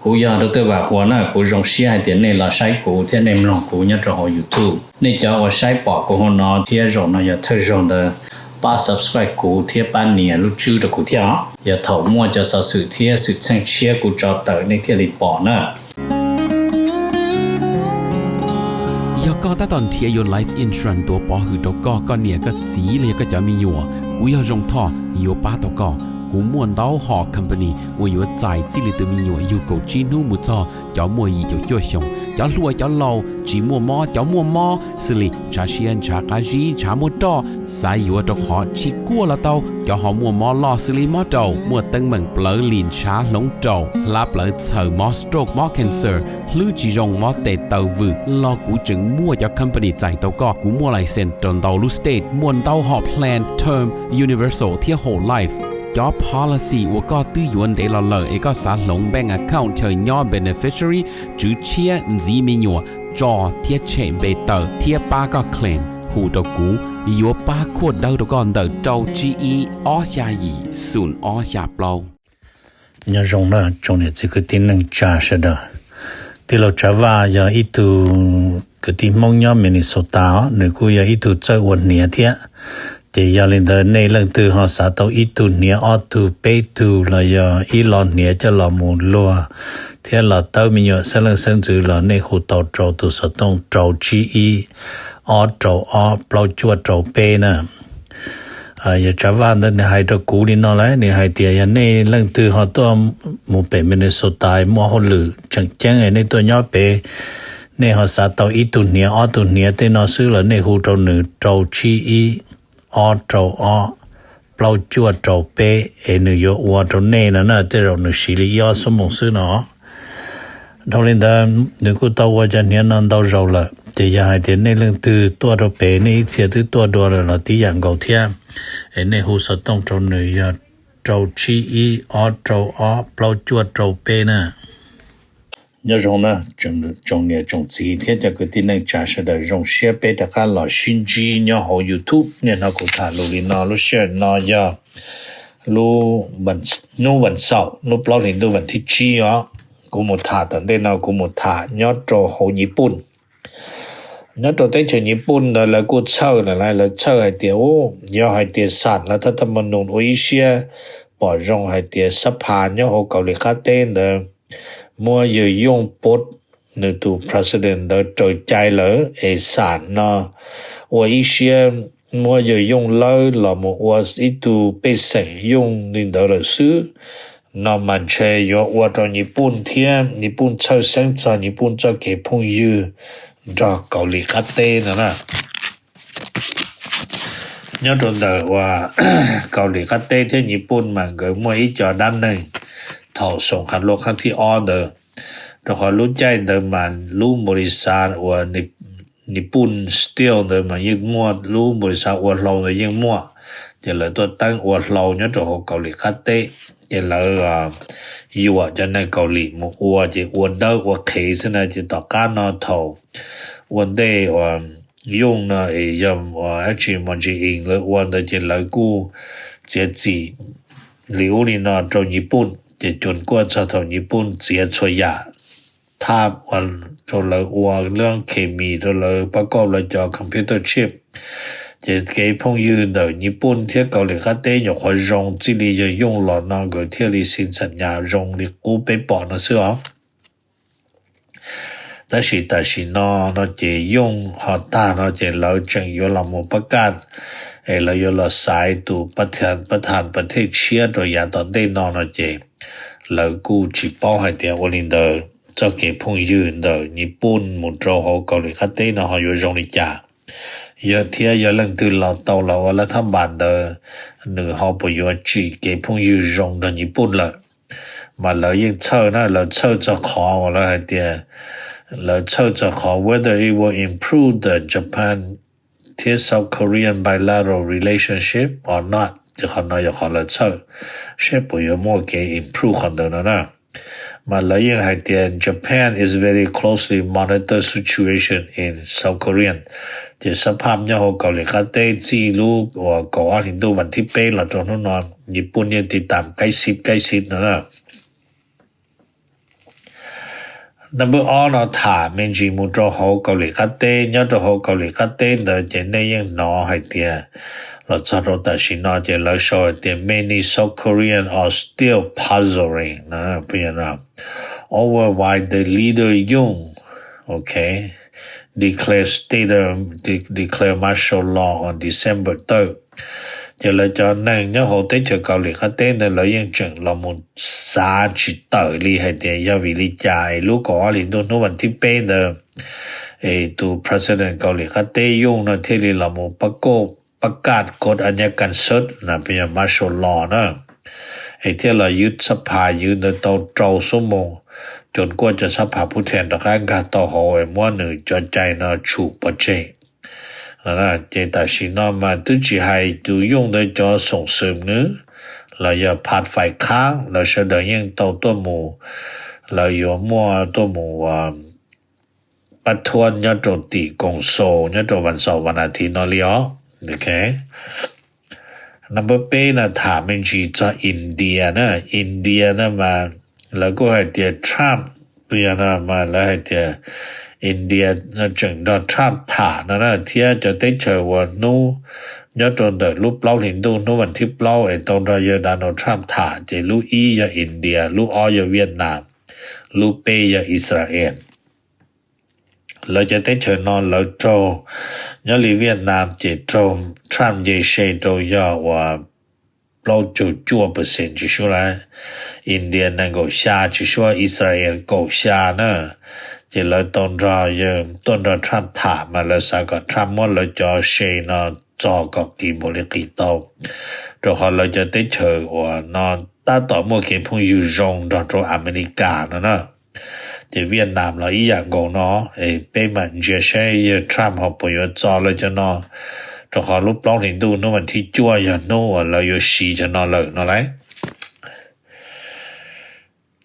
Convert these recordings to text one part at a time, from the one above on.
Kuv yog Doctor Vam Huas na, kuv zoo siab hais tias nej los saib kuv thiab nej mloog kuv nyob rau hauv YouTube. Nej cov uas saib pom kuv hauv no thiab zaum no yog thawj zaug ntawd, pab subscribe kuv thiab pab nias lub tswb rau kuv thiab os. Yog thaum muaj cov xov xwm thiab xwm txheej tshiab kuv tso tawm nej thiaj li pom na. Yog koj tab tom nrhiav yuav life insurance tuav pov hwm rau koj, koj niam koj txiv los yog koj cov me nyuam, kuv yog Zoo Thoj yuav pab tau koj. Kuv muaj ntau hom company uas yuav txais txij li tus me nyuam yug kaum tsib hnub mus txog cov muaj yim caum cuaj xyoos, cov hluas cov laus, tsis muaj mob cov muaj mob, xws li ntshav siab ntshav qab zib ntshav muaj roj, xav yuav rau qhov tsis kuaj los tau, cov ho muaj mob loj xws li mob raum, muaj teeb meem plawv lim ntshav hloov raum, hlab plawv txhaws, mob stroke mob cancer, hlwb tsis zoo mob tes taw vwm los kuv tseem muaj cov company txais tau koj. Kuv muaj license rau ntau lub state, muaj ntau hom plan term, universal thiab whole life. Cov policy uas koj twb yuav ntev los lawm es koj xav hloov bank account chaw nyob beneficiary, tswv tshiab, ntxiv me nyuam, tso thiab tshem npe tawm thiab pab koj claim, hu rau kuv, yuav pab khuaj dawb rau koj ntawm rau tsib ib ob xya yim xoom ob xya plaub. Nyob zoo na tsoom niam txiv kwv tij neej tsa sawv daws. Tij laug Tsav Vaj yog ib tug kwv tij Hmoob nyob Minnesota os, nws kuj yog ib tug txawj ua hniav thiab. Ces yog li ntawd nej leej twg ho xav tau ib tug hniav ob tug peb tug los yog ib lo hniav coj los mus luag thiab los tawb me nyuam xeeb leej xeeb ntxwv los nej hu tau rau tus xov tooj rau tsib ib ob rau ob plaub cuaj rau peb na. Yog Tsav Vaj ntawd nws hais rau kuv li no lawm, nws hais tias yog nej leej twg ho tuaj mus pem Minnesota muaj hauj lwm tseem ceeb nej tuaj nyob pem, nej ho xav tau ib tug hniav ob tug hniav tej no xwb los nej hu rau nws rau tsib ib ob rau ob plaub cuaj rau peb es nws yuav ua rau nej no na, tej zaum nws siv li ib ob xuab moos xwb no. Dhau li ntawd nws kuj tau ua cov hniav no ntau zaus lawm, ces yog hais tias nej leej twg tuaj rau pem nej ib txhia twb tuaj dua lawm los tib yam nkaus thiab, es nej hu xov tooj rau nws yog rau tsib ib ob rau ob plaub cuaj rau peb na. Nyob zoo na tsoom niam tsoom txiv thiab cov kwv tij neej tsa sawv daws, zoo siab peb rov qab los sib ntsib nyob hauv YouTube. Niaj hnub kuv tham lus li no, lub sij hawm no yog lub hnub vas xaum lub plaub hlis ntuj vas thib tsib os. Kuv mus tham tom ntej no kuv mus tham nyob rau hauv Nyij Pooj. Nyob rau teb chaws Nyij Pooj ntawd lawv kuj txhawj lawm, lawv txhawj hais tias yog hais tias xam lawv thaj thaj ma nus ua ib siab pom zoo hais tias xab pha nyob hauv Kaus Lim qab teb ntawd muab yawg Yoon Phook nws tus president ntawd raws cai lawm es xam no ua ib siab muab yawg Yoon lawb los mus ua ib tug pej xeem Yoon li ntawd lawm xwb no mas ntshe yuav ua rau Nyij Pooj thiab Nyij Pooj txhawj xeeb txog Nyij Pooj txoj kev phooj ywg nrog Kaus Lim qab teb no na. Nyob rau ntawm uas Kaus Lim qab teb thiab Nyij Pooj mas nkawd muaj ib co dab neeg thaum xoom khav luaj khav thib ob ntawd, rau qhov lub caij ntawd mas lub npaum li xav uas Nyij Pooj Steel ntawd mas yeej muaj, lub npaum li xav ua hlau ntawd yeej muaj. Ces lawv tuaj teeb ua hlau nyob rau hauv Kaus Lim qab teb, ces lawv yuam cov neeg Kaus Lim mus ua, ces ua dawb ua qhev xwb na. Ces tom qab no thaum ua ntej uas Yoon no es yog uas Moon Jae-in lawv ua ntawd ces lawv kuj txiav txim li ub li no rau Nyij Pooj, ces cuam kuaj txog thaum Nyij Pooj txiav txhua yam thaj ua rau lawv ua lub khes mis rau lawv pab kauj lawv cov computer chip. Ces kev phooj ywg ntawm Nyij Pooj thiab Kaus Lim qab teb nyuam qhuav zoo txij li yawg Yoon los no nkawd thiaj li xi xam nyas zoo li qub peb pom no xwb os. Tab sis tam sim no no ces Yoon ho tag no ces lawv tseem yuav los mus pab kaj, es lawv yuav los xaiv tus pab thas pas thej tshiab rau yav tom ntej no no ces lawv kuj tsis paub hais tias ua li ntawd txoj kev phooj ywg ntawm Nyij Pooj mus rau hauv Kaus Lim qab teb no ho yuav zoo li cas. Yog thiab yog leej twg los tau los ua lab thab npas ntawd, nws ho puas yuav tsim kev phooj ywg zoo nrog Nyij Pooj lawm. Mas lawv yeej txhawj na, lawv txhawj txog qhov uas lawv hais tias, lawv txhawj txog qhov whether it will improve the Japan thiab South Korean bilateral relationship or not. Ces qhov no yog qhov lawv txhawj, seb puas yuav muaj kev improve qhov ntawd no na. Mas lawv yeej hais tias Japan is very closely monitor situation in South Korean. Ces xab phaj nyob hauv Kaus Lim qab teb txij lub uas kaum ob hlis ntuj vas thib peb los rau hnub no, Nyij Pooj yeej tiv tam kaib xib kaib xib no na. Number ob no tham me ntsis mus rau hauv Kaus Lim Qab Teb. Nyob rau hauv Kaus Lim Qab Teb ntawd ces nej yeej hnov hais tias los txog rau tam sim no ces lawv sau hais tias many South Koreans are still puzzling over why the leader Yoon, okay, declare state, declare martial law on December third. Ces lawv cov neeg nyob hauv teb chaws Kaus Lim Qab Teb ntawd lawv yeej tseem los mus xav tsis tawm li hais tias yog vim li cas es lub kaum ob hlis ntuj hnub vas thib peb ntawd es tus president Kaus Lim Qab Teb Yoon no thiaj li los mus pab kaj kod a nyab kan sawt na peb yog martial law na, es thiaj los ywj xab phas ywj ntawd tau rau xuab moos, cov kuaj cov xab phas pub them rov qab nkag tau hauv es muab nws cov cai no tshum pov tseg. Ces tam sim no mas twb tsis hais tus Yoon ntawd cov xoom xwm nws los yog phas fais khab lawv sawv daws yeej tau tuaj mus, lawv yuav muaj tuaj mus pab thuab nyob rau tim koom xos nyob rau vas xaum vas nas thiv no li os. Number peb no tham me ntsis txog India na. India na mas lawv kuj hais tias Trump, peb yog no mas lawv hais tias India no tseem nrog Trump tham no na thiab cov teb chaws uas hnub nyob rau ntawm lub plaub hlis ntuj hnub vas thib plaub es tau nrog yawg Donald Trump tham ces lub ib yog India, lub ob yog Vietnam, lub peb yog Israel. Lawv cov teb chaws no lawv raug, nyob li Vietnam ces raug Trump nce se rau yog uas plaub caug cuaj percent tsis suav lawm, India nees nkaum xya tsis suav Israel kaum xya na. Ces lawv tau nrog yawg tuaj nrog Trump tham mas lawv xav kom Trump muab lawv cov se no txo kom qis npaum li qis tau, rau qhov lawv cov teb chaws uas no tab tom muaj kev phooj ywg zoo nrog rau Amelikas no na. Ces Vietnam los ib yam nkaus no, es peb mam ntsia saib yawg Trump ho puas yuav txo lawv cov no, rau qhov lub plaub hlis ntuj hnub vas thib cuaj yog hnub uas lawv yuav siv cov no lawm no lauj.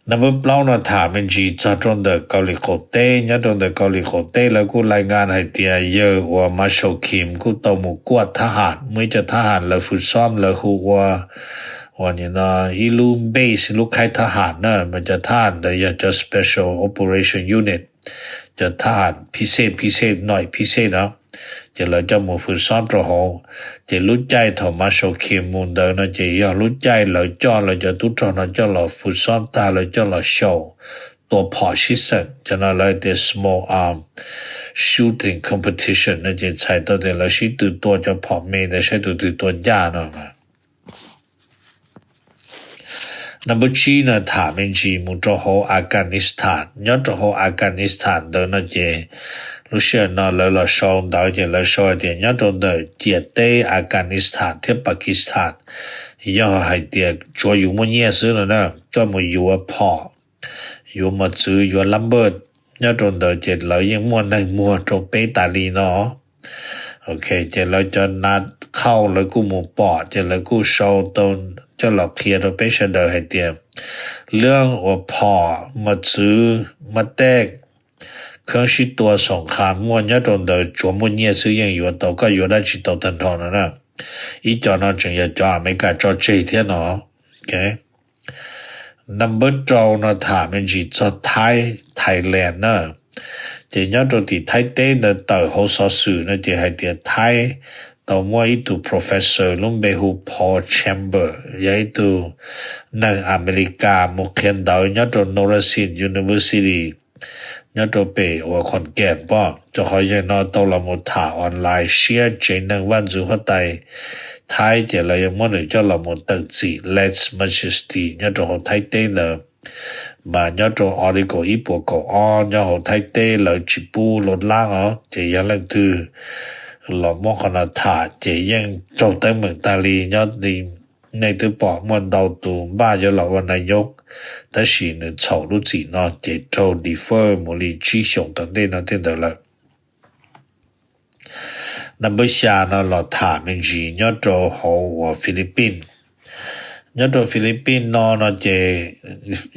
Number plaub no tham me ntsis txog rau ntawm Kaus Lim qaum teb. Nyob rau ntawm Kaus Lim qaum teb lawv kuj lais nkas hais tias yawg uas Marshall Kim kuj tau mus kuaj thab ham, muaj ib co thab ham lawv fwm xob lawv hu ua, uas nim no ib lub base lub khaib thab ham na, mas cov thab ham ntawd yog cov Special Operation Unit, cov thab ham phij xej phij xej noim phij xej no, ces lawv coj mus fwm xob rau hauv. Ces lub caij thaum Marshall Kim mus ntawd no ces yog lub caij lawv coj lawv cov tub rog no coj los fwm xob tag lawv coj los xyaum tua phom sib xeem, cov no lawv tias small arm shooting competition no ces txhais tau tias lawv sib tw tua cov phom me ntawd saib tus twg tua ncaj no. Number tsib no tham me ntsis mus rau hauv Afghanistan. Nyob rau hauv Afghanistan ntawd no ces lub sij hawm no lawv los sau ntawv ces lawv sau hais tias nyob rau ntawm ciam teb Afghanistan thiab Pakistan yog hais tias tsuav yus muaj nyiaj xwb no na, koj mus yuav phom, yuav mos txwv, yuav lab npawj nyob rau ntawd ces lawv yeej muaj neeg muag rau peb tas li no. Ok, ces lawv cov nav khauj lawv kuj mus pom ces lawv kuj sau tau coj los qhia rau peb sawv daws hais tias lub uas phom, mos txwv, mab tej, kheeb sib tua, xoom qha muaj nyob rau ntawd tsuav muaj nyiaj xwb yeej yuav tau, koj yuav dab tsi tau tag nrho no na. Ib co no tseem yog cov Amelikas tso tseg thiab no. Number rau no tham me ntsis txog Thaib, Thailand na. Ces nyob rau tim Thaib teb ntawd tawm hauv xov xwm no ces hais tias Thaib tau muaj ib tug professor lub npe hu Paul Chambers, yog ib tug neeg Amelikas mus qhia ntawv nyob rau Naresuan University nyob rau pem uas Khoos Kees pom, rau qhov yawg no tau los mus tham online siab tsev neeg vaj ntxwv huab tais Thaib ces lawv yuav muab nws coj los mus tawm txim Late Majesty nyob rau hauv Thaib teb ntawd. Mas nyob rau Article ib puas kaum ob nyob hauv Thaib teb lawv tsis pub los lab os, ces yog leej twg los muab qhov no tham ces yeej raug teeb meem tag li. Nyob li nej twb pom muaj ntau tus npaj yuav los ua nais nyob, tab sis nws txhaum lub txim no ces raug defer mus li tsib xyoos tom ntej no tej ntawd lawm. Number xya no los tham me ntsis nyob rau hauv uas Philippines. Nyob rau Philippines no no ces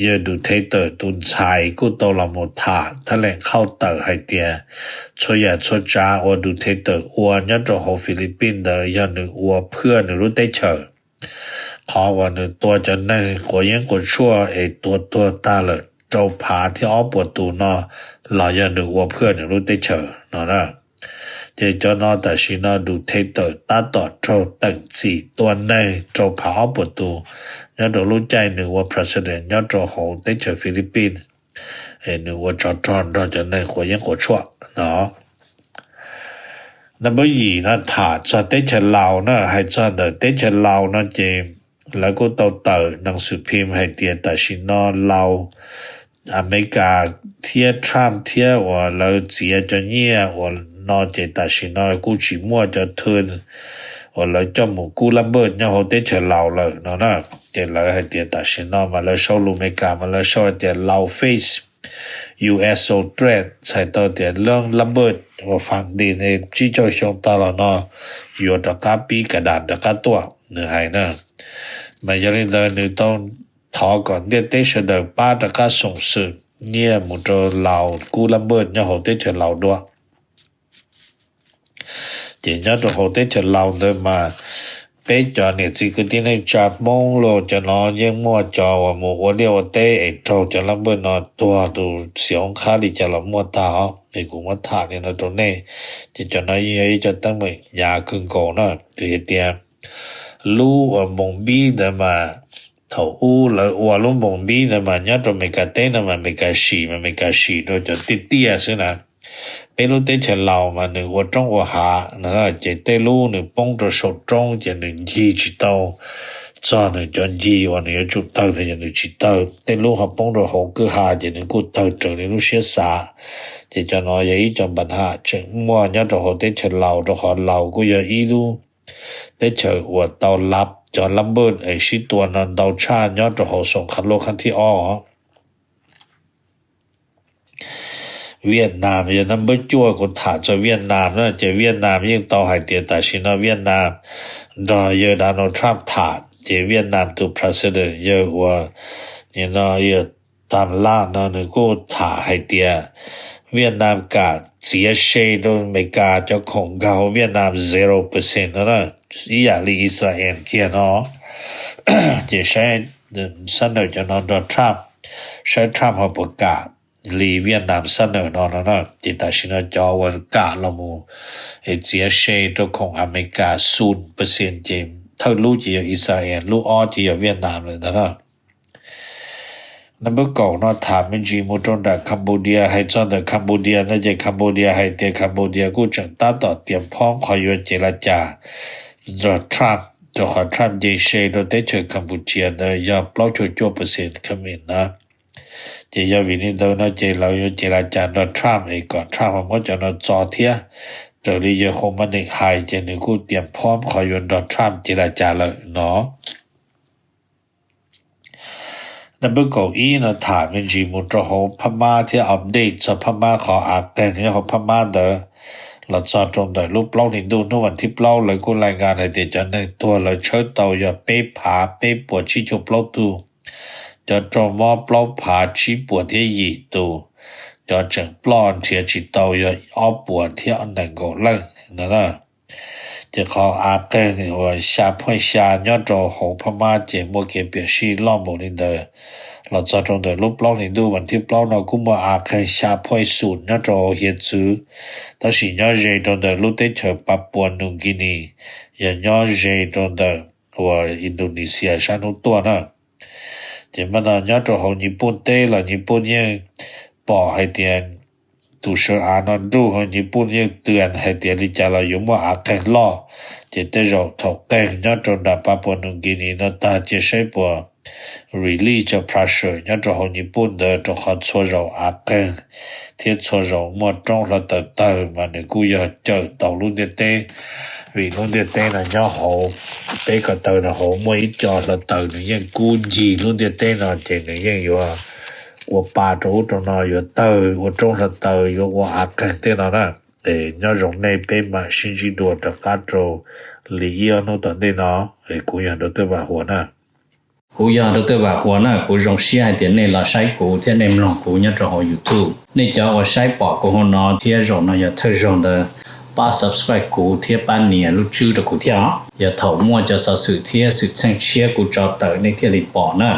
yawg Duterte tus ntxhais kuj tau los mus tham thab lees khauj tawm hais tias txhua yam txhua tsav uas Duterte ua nyob rau hauv Philippines ntawd yog nws ua phwj nws lub teb chaws. Qhov uas nws tua cov neeg quav yeeb quav tshuaj es tua tuag tag lawm rau phav thiab ob puas tus no los yog nws ua phwj nws lub teb chaws no na. Ces cov no tam sim no Duterte tab tom raug teem txim tua neeg rau phav ob puas tus nyob rau lub caij nws ua president nyob rau hauv teb chaws Philippines, nws ua tsov rog nrog cov neeg quav yeeb quav tshuaj no. Nab npawb yim no tham txog teb chaws Laus na, hais txog ntawm teb chaws Laus no ces lawv kuj tau tawm nov xwm phim hais tias tam sim no Laus, Amelikas thiab Trump thiab uas lawv txiav cov nyiaj uas no ces tam sim no kuj tsis muaj cov thw uas lawv coj mus kub lab npawj nyob hauv teb chaws Laus lawm no na. Ces lawv hais tias tam sim no mas lawv sau lus Amelikas mas lawv sau hais tias Laus face U S O threat, txhais tau tias lab npawj uas fam di ne tsib caug xyoo tas los no yuav rov qab pib ka das rov qab tuaj, nws hais na. Mas yog li ntawd nws tau thov kom ntiaj teb sawv daws pab rov qab xoom xwm nyiaj mus rau Laus kub lab npawj nyob hauv teb chaws Laus dua. Ces nyob rau hauv teb chaws Laus ntawd mas peb cov niam txiv kwv tij neej tsa Hmoob los cov no yeej muaj cov uas mus ua liaj ua teb es raug cov lab npawj no tuag tus xiav oob qhab li cas los muaj tag os. Es kuv muab tham li no rau nej, ces cov no yeej yog ib co teeb meem hnyav kawg nkaus na. Vim hais tias lub uas npoos npib ntawd mas thaum ub lawv ua lub npoos npib ntawd mas nyob rau Amelikas teb no mas Amelikas sim mas Amelikas sim rau cov tiaj tiaj xwb na. Peb lub teb chaws Laus mas nws ua roob ua hav no, ces tej lub nws poob rau saum roob ces nws ncig tsis tau txog nws cov ncig uas nws yuav tsum tawg ntawd ces nws tsis tawg. Tej lub ho poob rau hauv kwj ha ces nws kuj tawg raws li lub siab xav. Ces cov no yog ib co npa ham tseem muaj nyob rau hauv teb chaws Laus, rau qhov Laus kuj yog ib lub teb chaws uas tau lab cov lab npawj es sib tua no ntau tshaj nyob rau hauv xoom qhab luaj khab thib ob. Vietnam yog nab npawb cuaj, kuv tham txog Vietnam na, ces Vietnam yeej tau hais tias tam sim no Vietnam nrog yawg Donald Trump tham, ces Vietnam tus president yawg uas nim no yawg Tam Laj no nws kuj tham hais tias Vietnam kam txiav se rau Amelikas cov khoom nkag hauv Vietnam zero percent no na, ib yam li Israel kiag no. Ces saib, xab nawm cov no nrog Trump, saib Trump ho puas kam li Vietnam xab nawm no no na. Ces tam sim no cov uas kam los mus txiav se rau khoom Amelikas xu percent ces thawj lub ces yog Israel, lub ob ces yog Vietnam lawm ntag na. Nab npawb kaum no tham me ntsis mus rau nram Cambodia. Hais txog ntawm Cambodia no ces Cambodia hais tias Cambodia kuj tseem tab tom tias phob qhov yuav ces la cas nrog Trump, rau qhov Trump nce se rau teb chaws Cambodia ntawd yog plaub caug cuaj percent comment na. Ces yog vim li ntawd no ces lawv yuav ces la cas nrog Trump es kom Trump ho muab cov no txo thiab. Raws li yawg Home Money hais ces nws kuj tias phob qhov yuav nrog Trump ces la cas lawm no. Nab npawb kaum ib no tham me ntsis mus rau hauv Phab Mab thiab update txog Phab Mab, qhov av qeeg nyob hauv Phab Mab ntawd los txog rau ntawm lub plaub hlis ntuj hnub vas thib plaub lawv kuj lais nkas hais tias cov neeg tuag lawv tshawb tau yog peb phav peb puas tsib caug plaub tug, cov raug mob plaub phav tsib puas thiab yim tus, cov tseem ploj nrhiav tsis tau yog ob puas thiab nees nkaum leej no na. Ces qhov av qeeg uas xya phoij xya nyob rau hauv Phab Mab ces muaj kev piam sij loj npaum li ntawd. Los txog rau ntawm lub plaub hlis ntuj vas thib plaub no kuj muaj av qeeg xya phoij xum nyob rau hauv hiav txwv, tab sis nyob ze rau ntawm lub teb chaws Papua New Guinea, yog nyob ze rau ntawm uas Indonesia sab hnub tuaj na. Ces mas no nyob rau hauv Nyij Pooj teb los Nyij Pooj yeej pom hais tias tus sawv av no nruj, Nyij Pooj yeej twv hais tias li cas los yuav muaj av qeeg loj. Ces tej zaum thaum qeeg nyob rau nram Papua New Guinea no tag cia saib puas release cov pressure nyob rau hauv Nyij Pooj ntawd, rau qhov txhua zaus av qeeg thiab txhua zaus muaj roob hluav taws tawg mas nws kuj yog cawm tau lub ntiaj teb. Vim lub ntiaj teb no nyob hauv peb ko taw rau hauv muaj ib co hluav taws nws yeej kub ncig lub ntiaj teb no ces nws yeej yuav ua pa rau ub rau no, yuav tawg ua roob hluav taws, yuav ua av qeeg tej no na. Es nyob zoo nej, peb mam sib ntsib dua rov qab rau li ib ob hnub tom ntej no. Es kuv yog Dr. Vam Huas na. Kuv yog Dr. Vam Huas na. Kuv zoo siab hais tias nej los saib kuv thiab nej mloog kuv nyob rau hauv YouTube. Nej cov uas saib pom kuv hauv no thiab zaum no yog thawj zaug ntawd, pab subscribe kuv thiab pab nias lub tswb rau kuv thiab os. Yog thaum muaj cov xov xwm thiab xwm txheej tshiab kuv tso tawm nej thiaj li pom na.